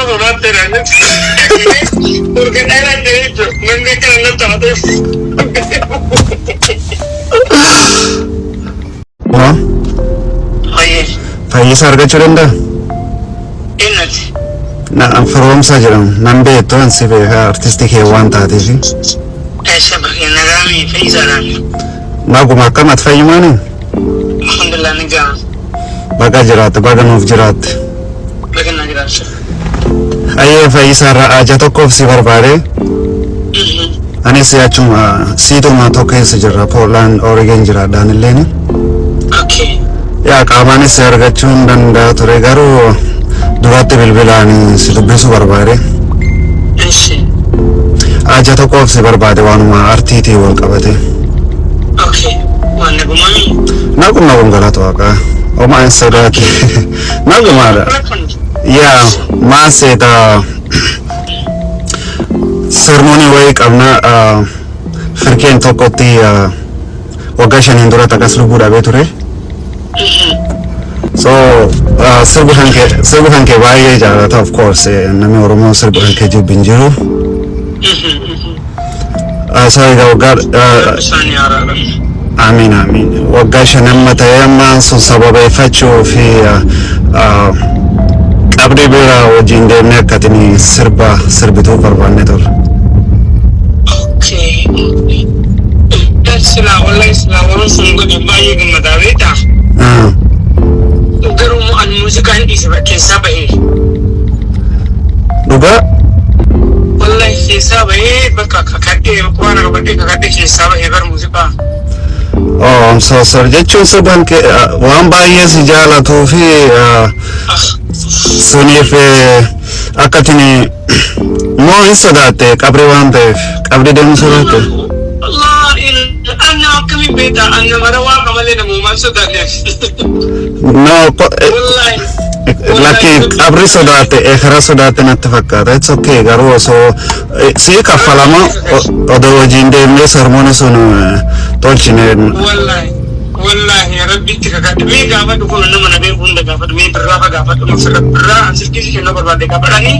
sodaatteedha. Urga dheeraa jira jechuudha. Namni akkana natti haatee. Waa Fayyee. Fayyisaa argachuu danda'a? Eenyuti? Na Firoomsaa jedhamu. Nan beektu, an si beeka, artistii kee waan taateef. Eessa bakkee nagaami Fayyisaadhaan? Naguma, akkam ati, fayyumaani? Alhamdulillah, ni gaama. Baga jiraatte, baga nuuf jiraatte. Baga na jiraachisa. Ayyee, Fayyisaa irraa aja tokkoof si barbaade. Anis achuma siituma tokko keessa jirra, Portland, Oregon jiraadhaan illeen. Yaa, qaamaanis si argachuu hin danda'a ture, garuu duratti bilbilaan si dubbisuu barbaade. Ishi. Aja tokkoof si barbaade, waanuma artiitii wal qabate. Okay. Waan nagumami. Naguma, konkolaataa waaqaa. Homaa hin sodaate. Nagumaadha. Yaa, maal seeta, ceremony wayii qabna. Firkeen tokkotti waggaa 5n dura takkas lubbuu dhabee ture. So sirbi kan kee baay'ee jaalata, of course, namni Oromoo sirbi kan kee jibbi hin jiru. So egaa waggaa Isaanii haaraadha. Amiin, amiin. Waggaa 5 amma ta'ee, amma sun sababeeffachuu fi qabdii bira wajjin deemnee akkatiin sirba sirbituuf barbaanne ture. Okay. Silaa, wallahi, silaa waan sun godhe baay'ee gammadaa, beektaa? Garuu immoo ani muuziqaa hin dhiise, keessaa bahee. Dhugaa? Wallahi, keessaa bahee, bakka kakadhee, quraana qabadhee kakadhee keessaa bahee bara muuziqaa. Oh, I'm so sorry. Jechuun sirban kee waan baay'ee si jaalatuu fi suniif akkatiin moo hin sodaatte, qabrii waan ta'eef qabrii deemuu sodaatte? Allah, anna akkamiin beektaa? Anna mara waaqa malee namummaan sodaanne. No, Wallahi. Lakki, qabri sodaatte, ekera sodaatte natti fakkaata. It's okay, garuu osoo sii kaffalama odoo hojiin deemnee ceremony sun tolchine. Wallahi. Wallahi, rabbitti kakadhe. Mee gaafadhu, kun nama na beeku hunda gaafadhu. Mee birraa fa gaafadhu. Mafirra birraa an silkii si kennuu barbaadde gaafadhanii.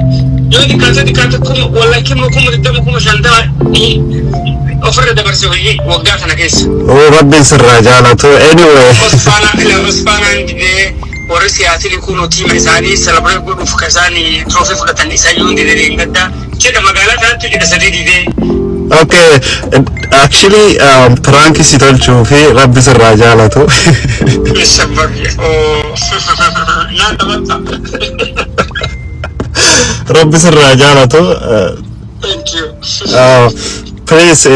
Yoo xiqqaate xiqqaate kuma, wallahi, kuma 20,000, 50,000 ofirra dabarse hojii waggaa kana keessa. Oh, rabbiin sirraa jaalatu. Anyway. Osfaanaa ila Osfaanaan didee, warri siyaasilii kun team isaanii celebrate godhuuf ka isaan trophy fudhatan isayyuu hin didee hin gaddaa. Jedha, magaalaa kanatti jedha sadii didee. Okay, actually prank si tolchuu fi rabbi sirraa jaalatu. Sabbabi. Oh. Naan taphatta. Rabbi sirraa jaalatu. Thank you. Please,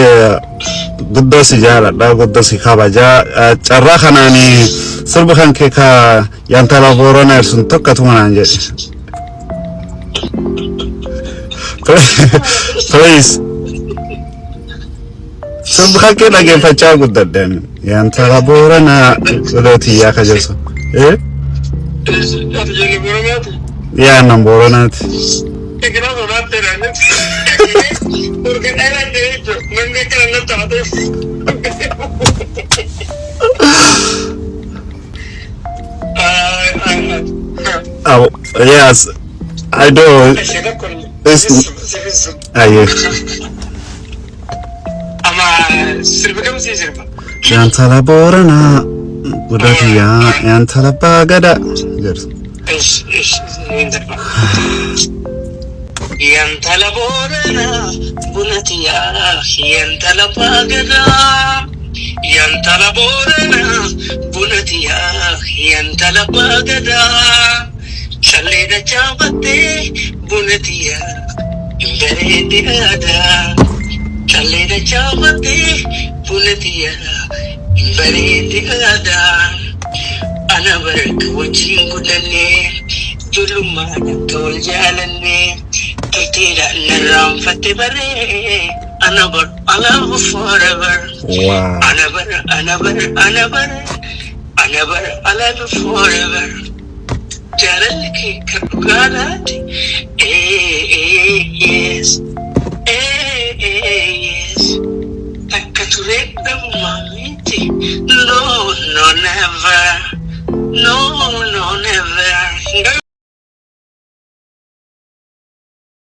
guddoo si jaaladha, guddoo si kabajaa. Carraa kanaani sirba kan kee ka "Yantala Boorana" sun tokkatuma naan jedhe. Please. Sirba kan kee dhageeffachaa guddadhe. "Yantala Booranaa godootii" ka jedhu. Eh? Ati ijoollee Booranaati? Yaa, nan Booranaati. Egaa sodaatteedha. Urga dheeraa jira jechuudha. Namni akkana natti haatee. Oh, yes, I do. Aye. Ama sirbi kam sii sirba? "Yantala Booranaa godootii yantala baagada" jedhu. Ish, ish, hin sirba. Yantala Booranaa bunatiyaa, yantala baagadaa. Yantala Booranaa bunatiyaa, yantala baagadaa. Callee dachaa battee bunatiyaa, hin bareedde aadaa. Callee dachaa battee bunatiyaa, hin bareedde aadaa. Ana barka wajjin guddannee, ijoollummaan akka wal jaalannee, turteedhaan narraanfatte baree, ana bar I love you forever. Ana bar, ana bar, ana bar, ana bar I love you forever. Jaalalli kee kan dhugaadhaati. Eh, eh, yes. Eh, eh, yes. Takka turee dhabumaa miti. No, no, never. No, no, never.